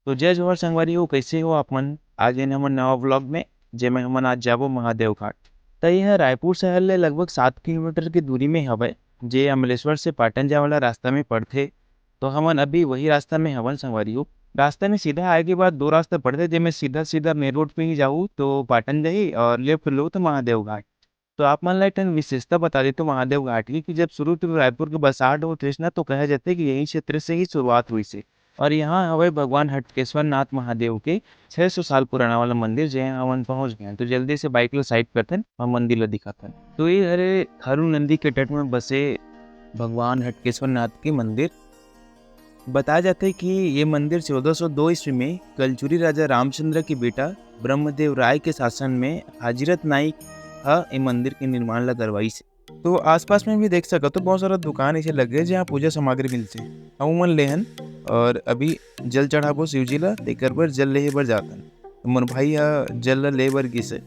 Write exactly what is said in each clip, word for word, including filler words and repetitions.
तो जय जोहार संगवारी हो, कैसे हो आप मन? आज आएन हमन नवा vlog में, जेमे हमन आज जाबो महादेव घाट। त यह रायपुर शहर ले लगभग सात किलोमीटर की दूरी में हवय, जे अमलेश्वर से पाटन जाए वाला रास्ता में पड़थे। तो हमन अभी वही रास्ता में हवन संगवारी हो। रास्ता में सीधा आए के बाद दो रास्ता पड़थे, जेमे सीधा सीधा मेन रोड पे ही जाहू तो पाटन जाही और लेफ्ट लो तो महादेव घाट। तो आप मन ला एक ठन विशेषता बता देथों महादेव घाट की, कि जब शुरू शुरू रायपुर के बसाहट होत रहिस ना, तो कहा जाथे कि यही क्षेत्र से ही शुरुआत हुई से। और यहाँ हवय भगवान हटकेश्वर नाथ महादेव के छह सौ साल पुराना वाला मंदिर, जे हमन पहुँच गए। तो जल्दी से बाइक ला साइड करथन और मंदिर ला दिखाथन। तो ये हरे खारू नदी के तट में बसे भगवान हटकेश्वर नाथ के मंदिर। बताया जाथे कि ये मंदिर चौदह सौ दो ईस्वी में कलचुरी राजा रामचंद्र के बेटा ब्रह्मदेव राय के शासन में हाजीरथ नाइक ह ए मंदिर के निर्माण ला करवाइस। तो आसपास में भी देख सकत हो, बहुत सारा दुकान ऐसे लगे, जहाँ पूजा सामग्री मिलथे। हम उमन लेहन और अभी जल चढ़ाबो शिव जी ला, तेकर बर जल लेहे बर जातन। तो मोर भाई ह जल ला ले बर गिस हे।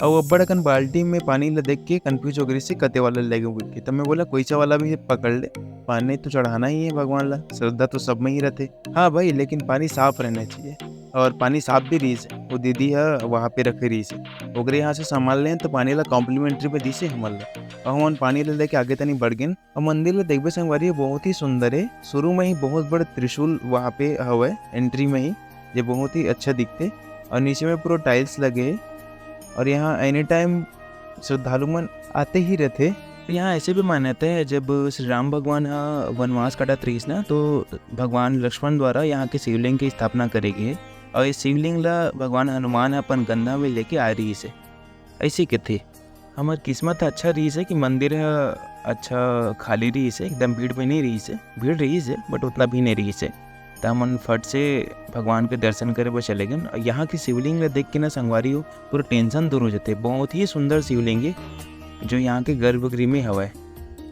अउ अब्बड़ अकन बाल्टी में पानी ला देख के कंफ्यूज हो गे रिहिस हे, कते वाला लेगे कहिके। तब मैं बोला, कोइचा वाला भी पकड़ ले, पानी तो चढ़ाना ही है भगवान ला, श्रद्धा तो सब में ही रहथे। हाँ भाई, लेकिन पानी साफ रहना चाहिए। और पानी साफ भी रहिस हे, वो दीदी ह वहाँ पे रखे रहिस हे, ओकरे यहाँ से सामान लेन तो पानी ला कॉम्प्लीमेंट्री में दिस हे हमन ला। और हमन पानी ला लेके आगे तनी बढ़ गेन। और मंदिर ला देखबे संगवारी, बहुत ही सुंदर है। शुरू में ही बहुत बड़ा त्रिशूल वहाँ पे हवय एंट्री में ही, जे बहुत ही अच्छा दिखथे। और नीचे में पूरा टाइल्स लगे हे और यहाँ एनी टाइम श्रद्धालु मन आते ही रहथे। यहाँ ऐसे भी मान्यता है, जब श्री राम भगवान ह वनवास काटत रहिस ना, तो भगवान लक्ष्मण द्वारा यहाँ के शिवलिंग की स्थापना करे गे हे। और इस शिवलिंग ला भगवान हनुमान ह अपन कंधा में लेके आए रहिस हे। ऐसे कथे। हमर किस्मत ह अच्छा रहिस हे कि मंदिर ह अच्छा खाली रहिस हे, एकदम भीड़ भी नहीं रहिस हे। भीड़ रहिस हे, but उतना भी नहीं रहिस हे। त हमन फट से भगवान के दर्शन करे बर चले गेन। और यहाँ के शिवलिंग ला देख के ना संगवारी हो, पूरा टेंशन दूर हो जाथे। बहुत ही सुंदर शिवलिंग हे, जो यहाँ के गर्भगृह में हवय।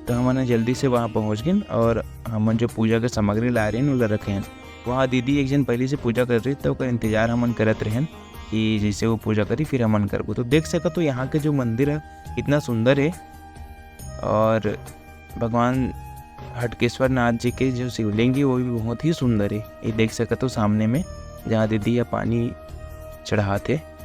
त हमन ह जल्दी से वहाँ पहुँच गेन और हमन जो पूजा के सामग्री लाए रहेन, ओला रखे हन। वहाँ दीदी एक झन पहले से पूजा कर रही, त ओकर इंतजार हमन करत रहेन कि जैसे वो पूजा करी, फिर हमन करबो। तो देख सकत हो, यहाँ के जो मंदिर है, कितना सुंदर है। और भगवान हटकेश्वर नाथ जी के जो शिवलिंग है, वो भी बहुत ही सुंदर है। ये देख सकत हो सामने में, जहाँ दीदी ह पानी चढ़ात हे।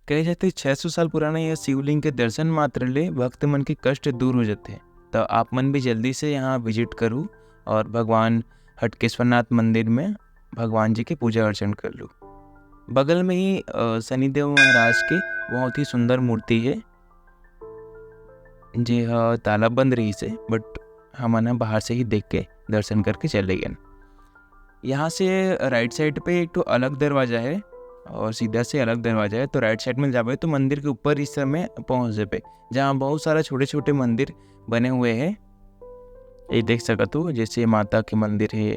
कहे जाथे, छह सौ साल पुराना यह शिवलिंग के दर्शन मात्र ले भक्त मन के कष्ट दूर हो जाथे। तो आप मन भी जल्दी से यहाँ विजिट करू और भगवान हटकेश्वरनाथ मंदिर में भगवान जी के पूजा अर्चन कर लू। बगल में ही, अ, शनिदेव महाराज के बहुत ही सुंदर मूर्ति है, जे ह ताला बंद रहिस हे, but हमन ह बाहर से ही देख के दर्शन करके चले गेन। यहाँ से राइट साइड पे एक ठो अलग दरवाजा है और सीधा से अलग दरवाजा है। तो राइट साइड में जाबे तो मंदिर के ऊपर हिस्सा में पहुँच जेबे, जहाँ बहुत सारा छोटे-छोटे मंदिर बने हुए हैं। ये देख सकत हो, जैसे माता के मंदिर है,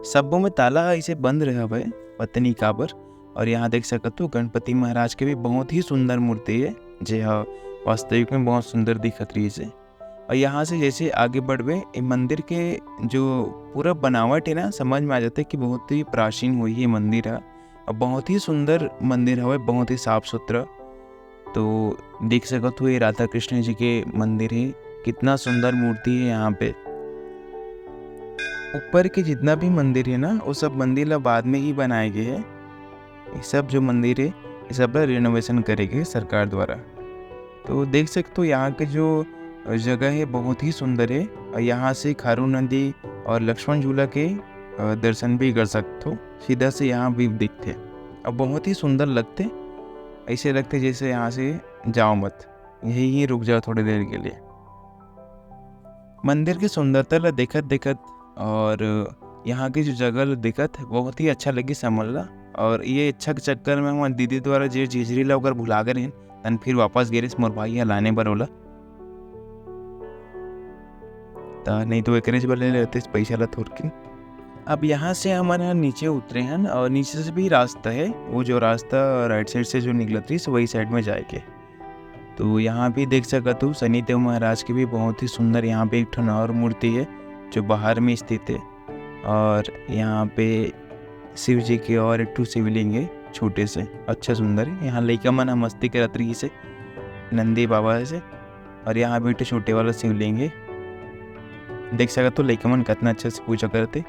सब्बो में ताला ह अइसे बंद रहे हवय, पता नहीं काबर। और यहाँ देख सकत हो, गणपति महाराज के भी बहुत ही सुंदर मूर्ति है, जे ह वास्तविक में बहुत सुंदर दिखत रहिस हे। और यहाँ से जैसे आगे बढ़बे, ए मंदिर के जो पूरा बनावट है ना, समझ में आ जाता है कि बहुत ही प्राचीन हुई ये मंदिर है। और बहुत ही सुंदर मंदिर हवय, बहुत ही साफ सुथरा। तो देख सकत हो, ये राधा कृष्ण जी के मंदिर है, कितना सुंदर मूर्ति है यहाँ पे। ऊपर के जितना भी मंदिर है ना, वो सब मंदिर ला बाद में ही बनाए गए है। ये सब जो मंदिर है, ये सब ला रिनोवेशन करे गए सरकार द्वारा। तो देख सकते हो, यहाँ के जो जगह है, बहुत ही सुंदर है। और यहाँ से खारू नदी और लक्ष्मण झूला के, अ, दर्शन भी कर सकते हो। सीधा से यहाँ भी दिखते, अब बहुत ही सुंदर लगते, ऐसे लगते जैसे यहाँ से जाओ मत। यहीं ही रुक जाओ थोड़ी देर के लिए। मंदिर के सुंदरता ला देखत देखत और यहाँ के जो जगह ला देखत बहुत ही अच्छा लगिस हमन ला। और ये इच्छा के चक्कर में हमर दीदी द्वारा जे झिझरी ला ओकर भुला गे रहेन, तन फिर वापस गे रहिस मोर भाई ह लाने बर ओला। त नहीं तो एकरेच बर ले लेते पैसा ला थोरकिन। अब यहाँ से हमन ह नीचे उतरे हन और नीचे से भी रास्ता है, वो जो रास्ता राइट साइड से जो निकलत रहिस वही साइड में जाए के। तो यहाँ भी देख सकत हो शनि देव महाराज के भी बहुत ही सुंदर यहाँ पे एक ठन और मूर्ति है जो बाहर में स्थित है। और यहाँ पे शिव जी के और एक ठो शिवलिंग है, छोटे से, अच्छा सुंदर है। यहाँ लइका मन ह मस्ती करत रहिस हे नंदी बाबा से। और यहाँ भी एक ठो छोटे वाला शिवलिंग है, देख सकत हो लइका मन कितना अच्छा से पूजा करत हे।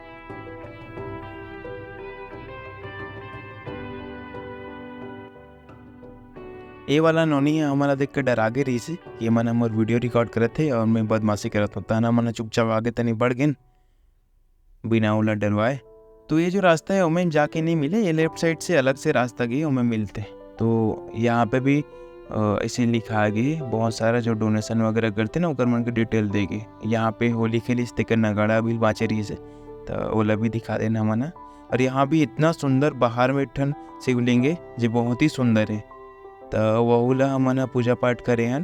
ए वाला नोनी ह हमन ला देख के डरा गे रहिस हे कि ये मन हमर वीडियो रिकॉर्ड करत हे और मैं बदमाशी करत हूँ। तहन हमन ह चुपचाप आगे तनी बढ़ गेन बिना ओला डरवाए। तो ये जो रास्ता है ओमे जाके नहीं मिले, ये लेफ्ट साइड से अलग से रास्ता गए ओमे मिलते। तो यहाँ पे भी अ, ऐसे लिखा गे बहुत सारा जो डोनेशन वगैरह करते ना ओकर मन के डिटेल दे गे। यहाँ पे होली खेलिस तेकर नगाड़ा भी बाँचे रहिस हे, त ओला भी दिखा देन हमन ह। और यहाँ भी इतना सुंदर बाहर में एक ठन शिवलिंग है जो बहुत ही सुंदर है, त वहू ला हमन ह पूजा पाठ करे हन।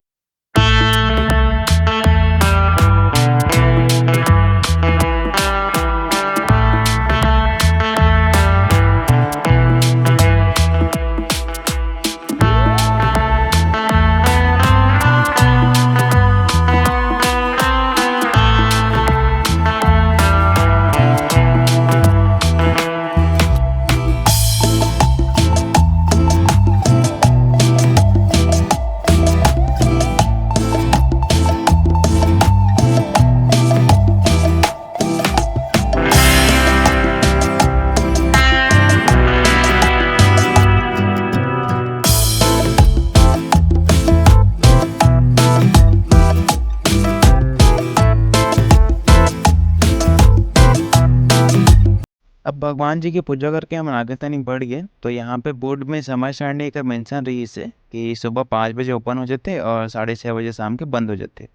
अब भगवान जी के पूजा करके हमन आगे तनी बढ़ गेन, तो यहाँ पे बोर्ड में समय सारणी एकर मेंशन रहिस हे कि सुबह पाँच बजे ओपन हो जाथे और साढ़े छः बजे शाम के बंद हो जाथे।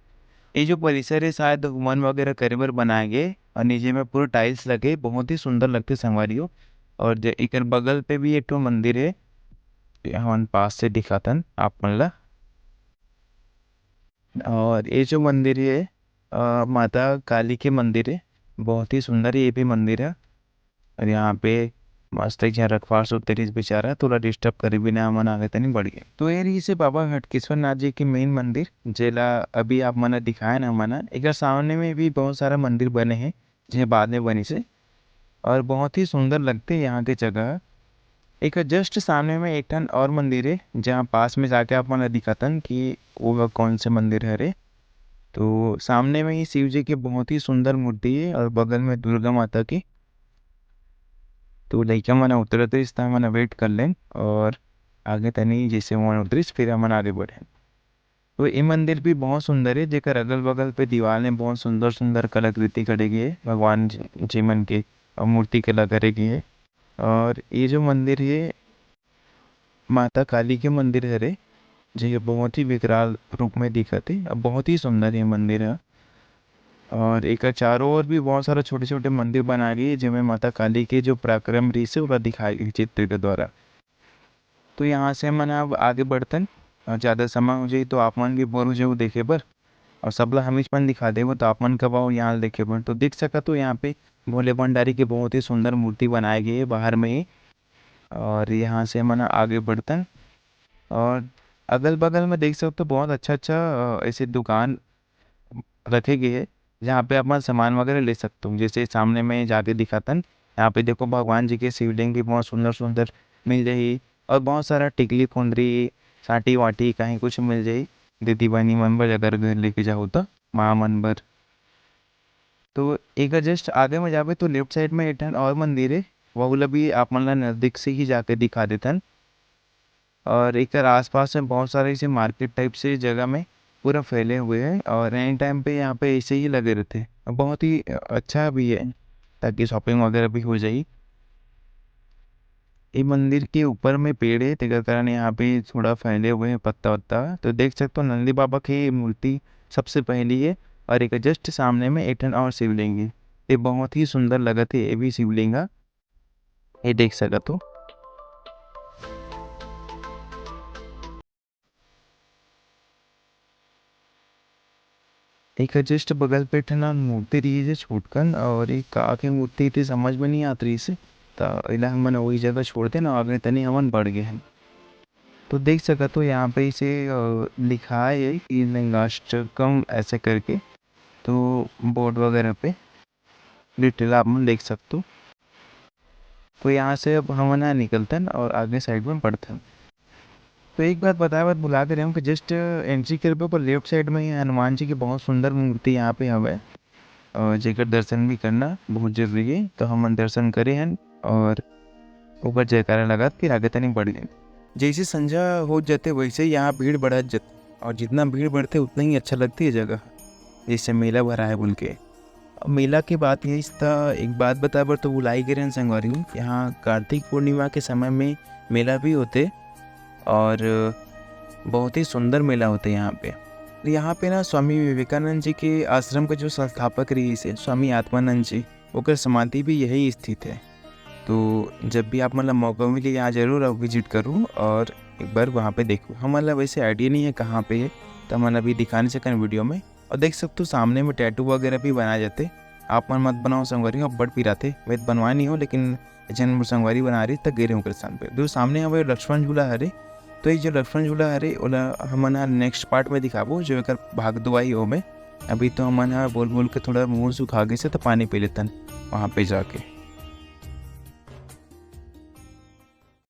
ये जो परिसर है शायद हवन वगैरह करे बर बनाए गए और नीचे में पूरा टाइल्स लगे, बहुत ही सुंदर लगथे संगवारी हो। और जे एकर बगल पे भी एक ठो मंदिर है, हमन पास से दिखातन आप मन ला। और ये जो मंदिर है अ, माता काली के मंदिर है, बहुत ही सुंदर ये भी मंदिर है। और यहाँ पे मस्त एक झन रखवार सुते रहिस बेचारा, तोला डिस्टर्ब करे बिना हमन आगे तनी बढ़ गेन। तो ये रहिस हे बाबा हटकेश्वर नाथ जी के मेन मंदिर, जेला अभी आप मन ल दिखाए ना हमन ह। एकर सामने में भी बहुत सारा मंदिर बने हे, जे बाद में बनिस हे, और बहुत ही सुंदर लगथे यहाँ के जगह। एकर जस्ट सामने में एक ठन और मंदिर हे, जहाँ पास में जाके आप मन ल दिखातन कि वो ह कौन से मंदिर हरे। तो सामने में ही शिव जी के बहुत ही सुंदर मूर्ति हे और बगल में दुर्गा माता के। तो लइका मन ह उतरत रहिस, त हमन ह वेट कर लेन और आगे तनी जैसे ओमन उतरिस, फिर हमन आगे बढ़ेन। तो ये मंदिर भी बहुत सुंदर हे, जेकर अगल-बगल पे दीवाल में बहुत सुंदर-सुंदर कलाकृति करे गे हे, भगवान जी, जी मन के, अ, मूर्ति कला करे गे हे। और ये जो मंदिर हे, माता काली के मंदिर हरे, जे बहुत ही विकराल रूप में दिखत हे, अउ बहुत ही सुंदर ये मंदिर ह। और एकर चारों ओर भी बहुत सारा छोटे-छोटे मंदिर बनाए गे हे, जेमे माता काली के जो पराक्रम रहिस हे, ओला दिखाए गे हे चित्र के द्वारा। तो यहाँ से हमन अब आगे बढ़तन, अ, ज़्यादा समय हो जाही तो आप मन भी बोर हो जाहू देखे बर, और सबला हमीच मन दिखा देबो तो आप मन कब आओ यहाँ देखे बर। तो देख सकत हो यहाँ पे भोले भंडारी के बहुत ही सुंदर मूर्ति बनाए गे हे बाहर में ही, और यहाँ से हमन आगे बढ़तन और अगल-बगल में देख सकत हो बहुत अच्छा-अच्छा, अ, ऐसे दुकान रखे गे हे, जहाँ पे अपन सामान वगैरह ले सकथो। जैसे सामने में जाके दिखातन, यहाँ पे देखो भगवान जी के शिवलिंग भी बहुत सुंदर-सुंदर मिल जाही और बहुत सारा टिकली फुंदरी, सांटी वाटी कहीं कुछ मिल जाही। दीदी बहिनी मन बर अगर घर लेके जाहू त माँ मन बर। तो एकर जस्ट आगे में जाबे तो लेफ्ट साइड में एक ठन और मंदिर हे, वहू ला भी आप मन ला नजदीक से ही जाके दिखा देथन। और एकर आसपास में बहुत सारे ऐसे मार्केट टाइप से जगह में पूरा फैले हुए हैं और एनी टाइम पे यहाँ पे ऐसे ही लगे रहते हैं। बहुत ही अच्छा भी है, ताकि शॉपिंग वगैरह भी हो जाए। ये मंदिर के ऊपर में पेड़ है, तेकर कारण यहाँ पे थोड़ा फैले हुए हैं पत्ता वत्ता। तो देख सकते हो, नंदी बाबा की मूर्ति सबसे पहली है और एक just सामने में एक ठन और शिवलिंग है। ये बहुत ही सुंदर लगत है, ये भी शिवलिंग है, ये देख सकत हो। एक just बगल पे एक ठन मूर्ति रहिस हे छोटकन, और एक का के मूर्ति ते समझ में नहीं आत रहिस हे, त एला हमन वही जगह छोड़ देन, आगे तनी हमन बढ़ गए हैं। तो देख सकत हो, यहाँ पे इसे, अ, लिखाए हे कि लिंगाष्टकम ऐसे करके, तो बोर्ड वगैरह पे डिटेल आप मन देख सकते हो। तो यहाँ से अब हमन ह निकलथन और आगे साइड में बढ़थन। तो एक बात बताए बर भुला दे रहे हूँ कि just एंट्री करबे ओकर लेफ्ट साइड में ही हनुमान जी की बहुत सुंदर मूर्ति यहाँ पे हवे, और जेकर दर्शन भी करना बहुत जरूरी है। तो हमन दर्शन करे हन और ओकर जयकारा लगात फिर आगे तनी बढ़ गए। जैसे संझा हो जाते वैसे ही यहाँ भीड़ बढ़त जाते, और जितना भीड़ बढ़ते उतना ही अच्छा लगती है जगह, जैसे मेला भरा है बोल के। अब मेला के बात यही था, एक बात बताए बर तो भुलाई गे रहेन संगवारी हो, यहाँ कार्तिक पूर्णिमा के समय में मेला भी होते और बहुत ही सुंदर मेला होते यहाँ पे। यहाँ पे ना स्वामी विवेकानंद जी के आश्रम के जो संस्थापक रहिस हे, स्वामी आत्मानंद जी, ओकर समाधि भी यही स्थित है। तो जब भी आप मन ला मौका मिले, यहाँ जरूर आप विजिट करूँ और एक बार वहाँ पे देखूँ। हमन ला वैसे आइडिया नहीं है कहाँ पे है, तो हमन अभी दिखा नहीं सकन वीडियो में। और देख सकते हो सामने में टैटू वगैरह भी बनाए जाते। आप मन मत बनाओ संगवारी हो, अब्बड़ पिराथे। मैं तो बनवाए नहीं हो, लेकिन एक झन मोर संगवारी बना रही त गे रहे ओकर स्थान पे। जो सामने हवे लक्ष्मण झूला हरे, तो ये जो लक्ष्मण झूला हरे ओला हमन ह नेक्स्ट पार्ट में दिखाबो, जो एकर भाग दो आही ओमे। अभी तो हमन ह बोल बोल के थोड़ा मुंह सुखा गए से, तो पानी पी लेतन वहाँ पे जाके।